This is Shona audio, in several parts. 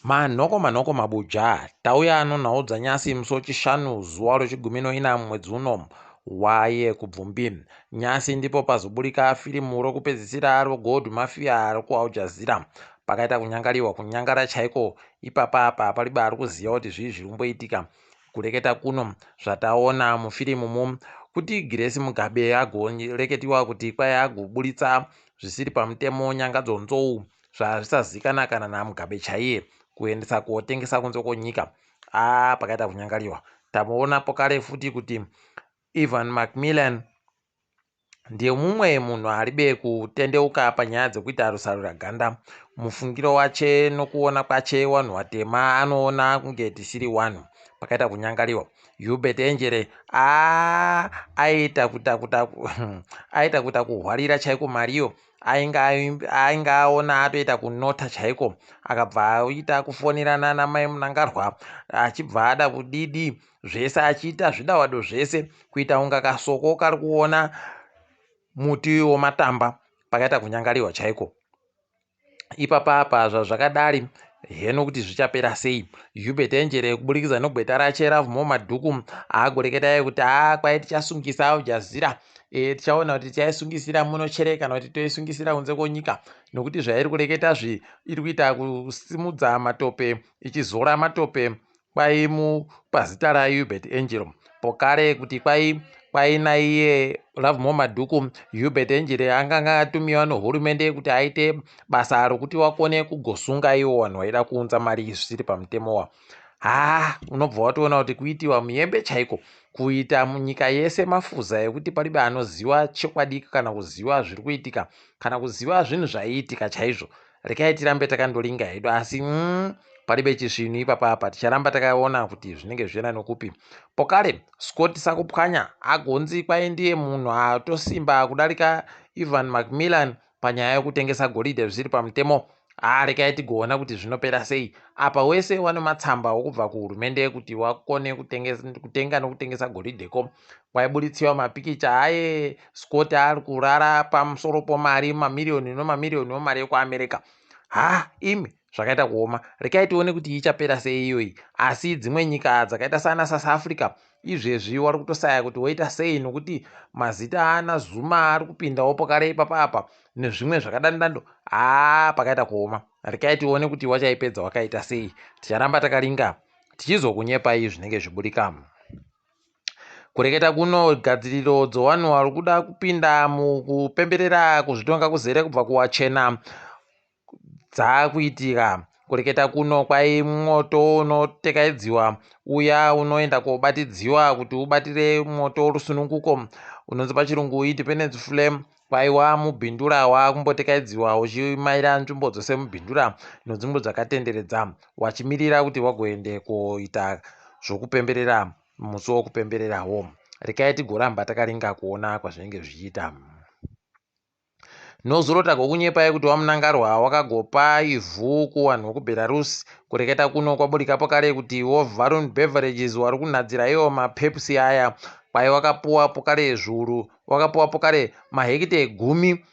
Manhoko manhoko mabuja, tauya ano nhau dzanyasi musi wechishanu zuva rechigumi noina mumwedzi uno waye kubvumbi. Nyasi ndipo pazoburika firimu rokupedzisira roGold Mafia rokuAl Jazeera. Pakaita kunyangariwa kunyangara chaiko ipapa apa paribe ari kuziva kuti zvii zviri kumboitika. Kureketa kuno zvataona mufirimumu kuti Grace Mugabe agoreketiwa kuti kwai agoburitsa zvisiri pamutemo Nyangadzo Nzou zvazvisazikana kana naMugabe chaiye kuendesa kotengesa kunze kwenyika. Aa pakaita kunyangariwa. Tamuona pokare futi kuti Ivan Macmillan ndemumwe munhu aribe kutendeuka panyaya dzekuita rusaruraganda. Mufungiro wache nokuona kwache wanhu watema anoona kunge tisiri wanhu. Pakaita kunyangariwa. Hubert Enjere aa aiita kuita kuita aiita kuita kuhwarira chaiko mariyo ainge aona atoita kunota chaiko akabva aita kufonirana namai Munangarwa achibva ada kudidi zvese achiita zvidawado zvese kuita kunga kasoko kari kuona muti womatamba pakaita kunyangariwa chaiko. Ipapa apa zvazvakadari heno kuti zvichapera sei. Hubert Enjere kuburikidza negweta rache Ravmo Madhuku aagoreketa kuti haa kwai tichasungisa Al Jazeera e, tichaona kuti tichaisungisira muno chere kana kuti toisungisira kunze kwenyika nokuti zvairi kureketa zvi iri kuita kusimudza matope ichizora matope kwai pazita raHubert Angel pokare kuti kwai kwai naiye Lovemore Madhuku Hubert Angel anganga atumiwa nehurumende kuti aite basa rokuti wakone kugosunga iwo vanhu vaida kuunza mari zvisiri pamutemo wa haa unobva watoona kuti kuitiwa muyembe chaiko kuita munyika yese mafuza ekuti palibe anoziva chokwadi kana kuziva zviri kuitika kana kuziva zvinhu zvaiitika chaizvo rekai tirambe takandoringa hedu asi paribe chisvinu ipapa apa ticharamba takaona kuti zvinenge zvichienda nokupi pokare Scott Sakupwanya agonzi kwai ndiye munhu atosimba kudarika Ivan Macmillan panyaya yokutengesa goridhe zvisiri pamutemo. Haa rekai tigoona kuti zvinopera sei. Apa wese wane matsamba okubva kuhurumende kuti wakone kutenga nokutengesa goridheko. Kwaibuditsiwa mapikicha aye Scott ari kurara pamusoro pomari mamiriyoni nomamiriyoni omari yekuAmerica. Ha imi zvakaita kuoma. Rekai tione kuti ichapera sei iyoyi. Asi dzimwe nyika dzakaita saana South Africa izvezvi wari kutosaya kuti woita sei nokuti mazita ana Zuma ari kupindawo pokare ipapa apa nezvimwe zvakadandando. Haa pakaita kuoma. Rekai tione kuti wachaipedza wakaita sei. Ticharamba takaringa tichizokunyepai zvinenge zviburika. Kureketa kuno gadziriro dzowanhu wari kuda kupinda mukupemberera kuzvitonga kuzere kubva kuwachena dzakuitika. Kureketa kuno kwai mwoto unotekaidziwa uya unoenda kobatidziwa kuti ubatire mwoto rusununguko unonzi pachirungu independence flame kwaiwa mubhindura wakumbotekaidziwa uchimaira nzvimbo dzose mubhindura nenzvimbo dzakatenderedza wachimirira kuti wagoende koita zvokupemberera musi wokupembererawo. Rekai tigoramba takaringa kuona kwazvinenge zvichiita. Nozuro tagokunyepai kuti waMnangarwa wakagopa ivhu kuwanhu wekuBelarus. Kureketa kuno kwaburika pakare kuti woVarun Beverages wari kunhadzira iwo maPepsi aya kwai wakapuwa pokare zviuru wakapuwa pokare mahekite gumi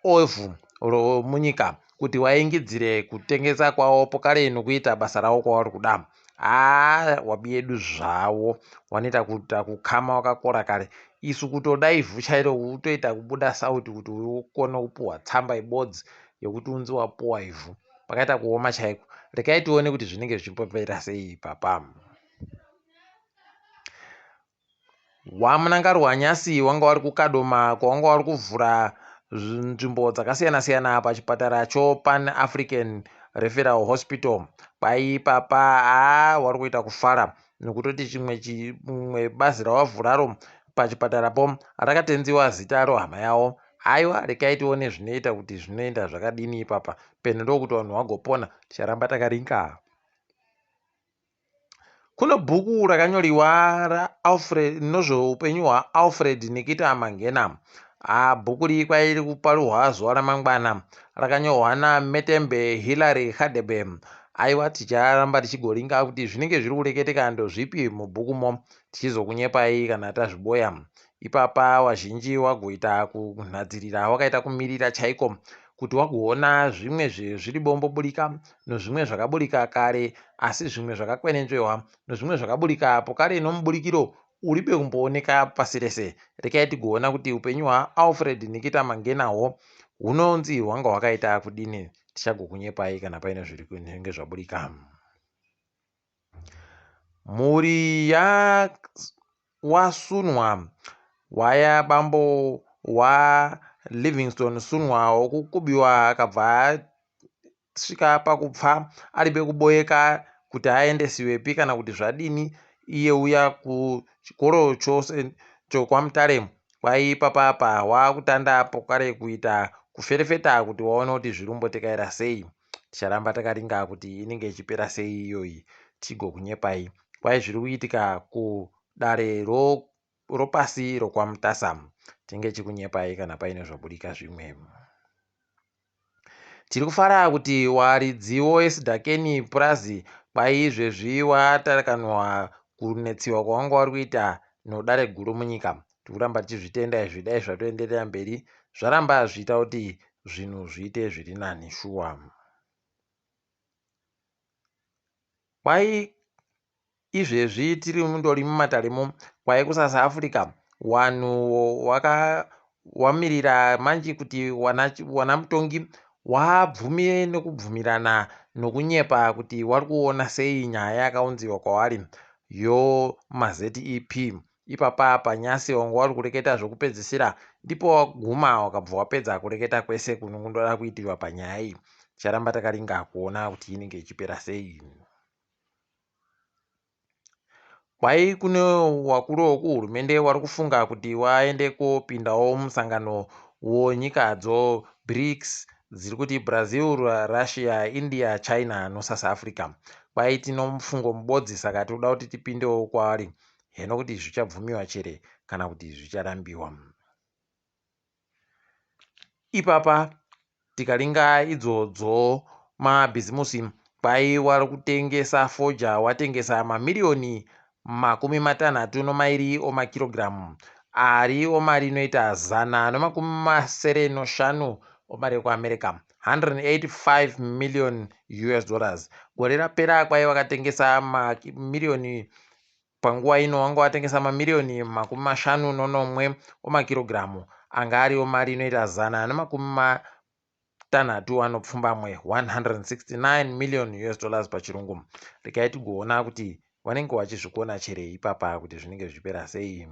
ovhu romunyika kuti waingidzire kutengesa kwawo pokare nokuita basa rawo kwavari kuda. Haa wabiyedu zvawo wanoita kuita kukama wakakora kare isu kutoda ivhu chairo kutoita kubuda sauti kuti ukone kupuhwa tsamba ibodzi yekuti unzi wapuwa ivhu pakaita kuoma chaiko rekai tione kuti zvinenge zvichimbopera sei ipapa. WaMnangarwa nyasi wanga wari kuKadoma kwawanga wari kuvhura nzvimbo dzakasiyana-siyana pachipatara choPan African Referral Hospital. Kwai ipapa haa wari kuita kufara nokutoti chimwe chimwe bazi rawavhuraro pachipatarapo rakatenziwa zita rohama yawo. Haiwa rekai tione zvinoita kuti zvinoenda zvakadini ipapa. Peno ndokuti vanhu vagopona ticharamba takaringa. Kune bhuku rakanyoriwa raAlfred nezveupenyu hwaAlfred Nikita Mangena. Ah, bhuku iri kwairi kuparurwa zuva ramangwana. Rakanyorwa naMetembe Hillary Hadebe. Aiwa ticharamba tichigoringa kuti zvinenge zviri kureketeka ndozvipi mubhukumo tichizokunyepai kana tazviboya. Ipapa wazhinji wagoita kunhadzirira wakaita kumirira chaiko kuti wagoona zvimwe zvezviri bomboburika nozvimwe zvakaburika kare asi zvimwe zvakakwenenzverwa nozvimwe zvakaburika pokare nomuburikiro uribe kumbooneka pasi rese. Rekai tigoona kuti upenyu hwaAlfred Nikita Mangena-ho hunonzi hwanga hwakaita kudini. Tichagokunyepai kana paine zvinenge zvaburika. Mhuri yawaSunhwa waya bambo waLivingstone Sunhwa wokukubiwa akabva asvika pakupfa aribe kuboeka kuti aendesiwepi kana kuti zvadini iye uya kuchikoro chose chokwaMutare kwaipapapa wakutanda pokare kuita kuferefeta kuti waone kuti zviri kumbotekaira sei. Ticharamba takaringa kuti inenge ichipera sei iyoyi tigokunyepai. Kwai zviri kuitika kudare ropasi rokwaMutasa. Tinenge tichikunyepai kana paine zvabudika zvimwe. Tiri kufara kuti waridziwo eSidhakeni purazi kwai izvezvi watarakanwa kunetsiwa kwawanga wari kuita nodare guru munyika. Tiri kuramba tichizvitenda izvi dai zvatoenderera mberi zvaramba zvichiita kuti zvinhu zviite zviri nani shuwa. Kwai izvezvi tiri mundori mumataremo kwai kuSouth Africa wanhu waka wamirira manji kuti wana, wana mutongi wabvumire nekubvumirana nokunyepa kuti wari kuona sei nyaya yakaunziwa kwavari yomaZEP Ipapa apa nyasi wanga wari kureketa zvekupedzisira ndipo waguma wakabva wapedza kureketa kwese kunongoda kuitiwa panyaya iyi. Ticharamba takaringa kuona kuti inenge ichipera sei. Kwai kune wakuru wekuhurumende wari kufunga kuti waende kopindawo mumusangano wonyika dzo BRICS dziri kuti Brazil, Russia, India, China noSouth Africa. Kwai tino mufungo mubodzi saka tinoda kuti tipindewo kwaari heno kuti zvichabvumiwa chere kana kuti zvicharambiwa. Ipapa tikaringa idzodzo mabhizimusi kwai wari kutengesa foja watengesa mamiriyoni 32 omakirogiramu ari omari inoita 175 omari yekuAmerica 185 million US dollars. Gore rapera kwai vakatengesa mamiriyoni Panguva ino wanga watengesa mamiriyoni 57 omakirogiramu anga ariwo mari inoita 167, 169 million US dollars pachirungu. Regai tigoona kuti vanenge vachizvikona chere ipapa kuti zvinenge zvichipera sei.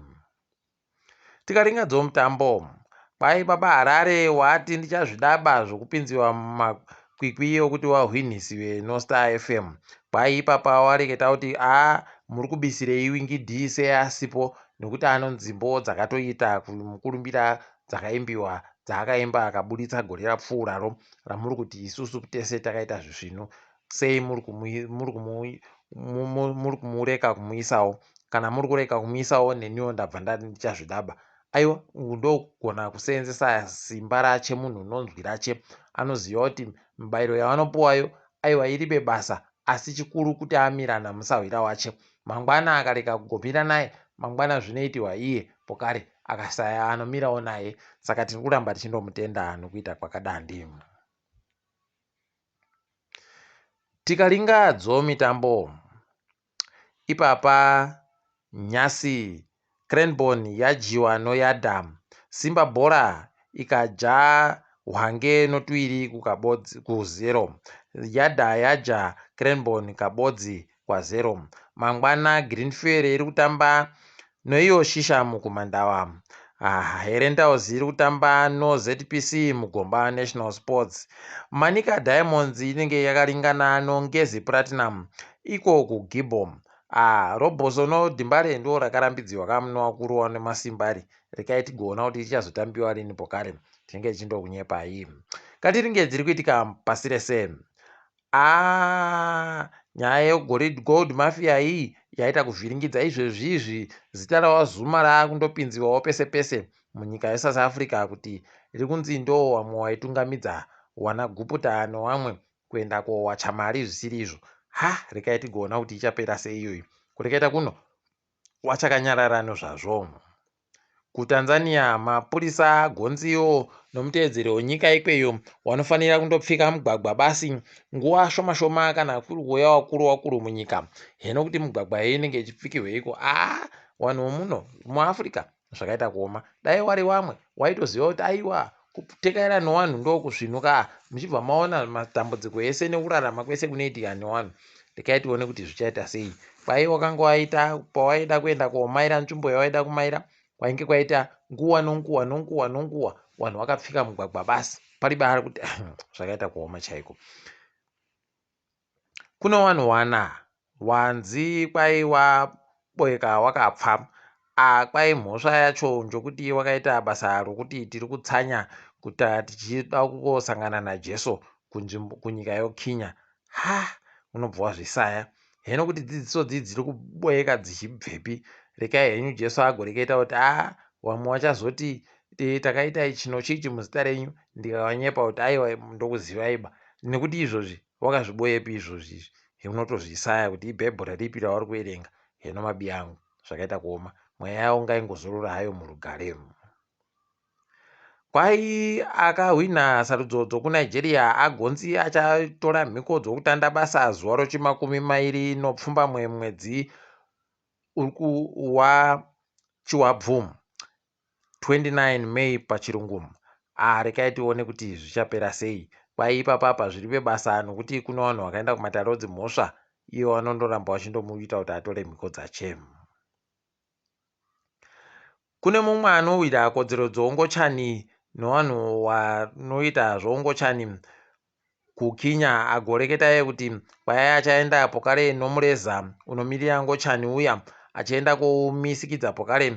Tikaringa dzomutambo, kwai baba Harare wati ndichazvidaba zvokupinziwa mumakwikwi okuti wahwinhisiwe noStar FM. Kwai ipapa wareketa kuti a muri kubisirei Winky D sei asipo nekuti anonzimbo dzakatoita mukurumbira dzakaimbiwa dzaakaimba akaburitsa gore rapfuuraro ramuri kuti isusu tese takaita zvisvinu sei muri kumureka kumuisawo kana muri kureka kumuisawo neniwo ndabva ndati ndichazvidaba aiwa uku ndokugona kuseenzesa simba rache munhu unonzwi rache anoziva kuti mibairo yavanopuwayo aiwa iribe basa asi chikuru kuti amira namusahwira wache mangwana akareka kugomira naye mangwana zvinoitiwa iye pokare akasaya anomirawo naye saka tiri kuramba tichindomutenda nokuita kwakadandi Tikaringa dzo mitambo ipapa nhasi Cranborne yadyiwa noYadah, Simba Bhora ikadya Hwange notuiri kukabodzi kuzero. Yadah yadya Cranborne kabodzi kwazero. Mangwana Green Fuel iri kutamba noiyo Shisha muKumandawa. Herentals iri kutamba noZPC muGomba National Sports. Manica Diamonds inenge yakaringana noNgezi Platinum iko kuGibbo. Ah, Roboso noDimbare ndo rakarambidziwa kamunowa kurowa nemasimba ari. Rekai tigoona kuti ichazotambiwa rini pokare. Tinenge tichindokunyepai. Katiringe dziri kuitika pasi rese. Aah nyaya yegold gold mafia iyi yaita kuvhiringidza izvezvi izvi zita rawaZuma raakundopinziwawo pese pese munyika yeSouth Africa kuti rikunzi ndoo wamwe waitungamidza wana Guputa newamwe kuenda kowacha mari zvisiri izvo ha rekai tigoona kuti ichapera sei iyoyi kureketa kuno wachakanyarara nozvazvo. KuTanzania mapurisa gonziwo nomutevedzeri wenyika ikweyo wanofanira kundopfika mugwagwa basi nguva shoma shoma kana kuri kuuya wakuru wakuru munyika. Heno kuti mugwagwa iyi inenge ichipfikirweiko aa vanhu vomuno muAfrica zvakaita kuoma. Dai wari wamwe waitoziva kuti aiwa kutekaira newanhu ndokusvinuka muchibva maona matambudziko ese nekurarama kwese kunoitika newanhu. Rekai tione kuti zvichaita sei. Kwai wakanga waita pawaida kuenda komaira nzvimbo yawaida kumaira kwainge kwaita nguwa nonguwa nonguwa nonguwa wanhu wakapfika mugwagwa basi paribe ari kuti zvakaita kuoma chaiko. Kune wanhu wana wanzi kwai waboeka wakapfa a kwai mhosva yacho njokuti wakaita basa rokuti tiri kutsanya kuta tichida kungosangana naJesu kunzvimbo kunyika yoKinya ha unobva wazvisaya heno kuti dzidziso dzii dziri kuboeka dzichibvepi rekai henyu Jesu agoreketa kuti a wamwe wachazoti takaita chino chichi muzita renyu ndikavanyepa kuti aiwa ndokuzivaiba nekuti izvozvi wakazviboyepi izvozvi izvi unotozvisaya kuti ibhaibheri ripi rauri kuverenga heno mabi angu zvakaita kuoma mweya yavo ngaingozorora hayo murugare. Kwai akahwina sarudzo dzokuNigeria agonzi achatora mhiko dzokutanda basa zuva rochimakumi mairi nopfumbamwe mwedzi uri waChiwabvu 29 May pachirungu. Ah, rekai tione kuti zvichapera sei. Kwai ipapa apa zviri pebasa nokuti kune vanhu vakaenda kumatare edzimhosva ivo vanondoramba vachindomuita kuti atore mhiko dzache. Kune mumwe anowira kodzero dzoungochani nevanhu vanoita zvoungochani kuKinya agoreketa iye kuti kwai achaenda pokare nomureza unomirira ngochani uya achienda koumisikidza pokare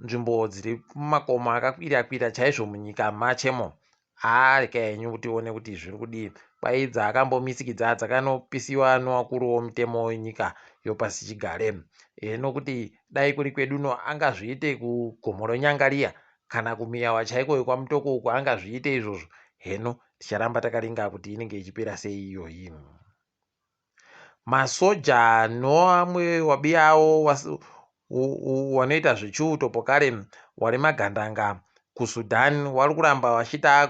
nzvimbo dziri mumakomo akakwira kwira chaizvo munyika machemo. Haa rekai henyu tione kuti zviri kudii. Kwai dzaakambomisikidzaa dzakanopisiwa nowakuru womutemo wenyika yopasichigare. Heno kuti dai kuri kwedu uno angazviite kugomo reNyanga riya kana kuMiyawa chaiko yekwaMutoko uko angazviite izvozvo. Heno ticharamba takaringa kuti inenge ichipera sei iyoyi. Masoja noamwe wabiyawo wanoita zvechiuto pokare wari magandanga kuSudan wari kuramba vachiita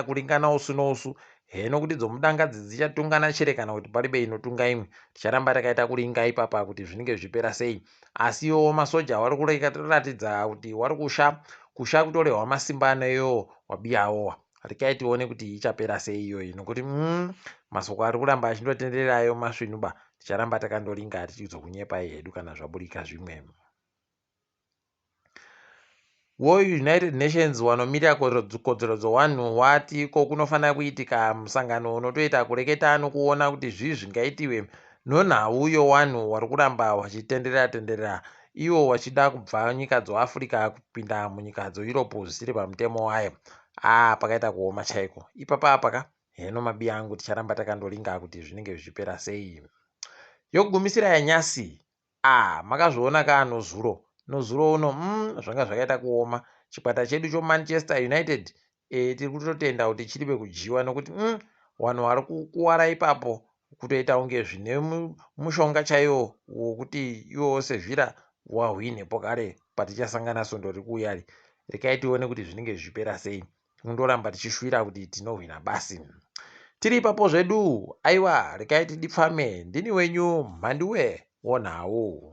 kuringana usu nousu heno kuti dzomudanga dzi dzichatungana chere kana kuti paribe inotunga imwe ticharamba takaita kuringa ipapa kuti zvinenge zvichipera sei asi iwowo masoja wari kuratidza kuti wari kusha kusha kutorehwa masimba aneyowo wabiyawowa Rekai tione kuti ichapera sei iyoyi nokuti masoko ari kuramba achindotenderera ayo masvinu ba ticharamba takandoringa tichizokunyepai hedu kana zvaburika zvimwe. WeUnited Nations wanomirira kodzero dzowanhu wati ko kunofanira kuitika musangano unotoita kureketa nokuona kuti zvii zvingaitiwe nonhau yowanhu wari kuramba wachitenderera tenderera iwo wachida kubva nyika dzoAfrica kupinda munyika dzoEurope zvisiri pamutemo wayo. Haa pakaita kuoma chaiko. Ipapa apa ka heno mabiya angu ticharamba takandoringa kuti zvinenge zvichipera sei. Yokugumisira yanyasi ah makazviona ka nozuro. Nozuro uno zvanga zvakaita kuoma. Chikwata chedu choManchester United e, tiri kutotenda kuti chiribe kudyiwa nokuti vanhu vari kukuwara ipapo kutoita kunge zvine mushonga chaiwo wokuti iwewo Sevilla wahwine pokare patichasangana svondo riri kuuya ri. Rekai tione kuti zvinenge zvichipera sei. Kundoramba tichishuwira kuti tinohwina basi. Tiri ipapo zvedu, aiwa rekai tidipfame. Ndini wenyu Mhanduwe wonhau.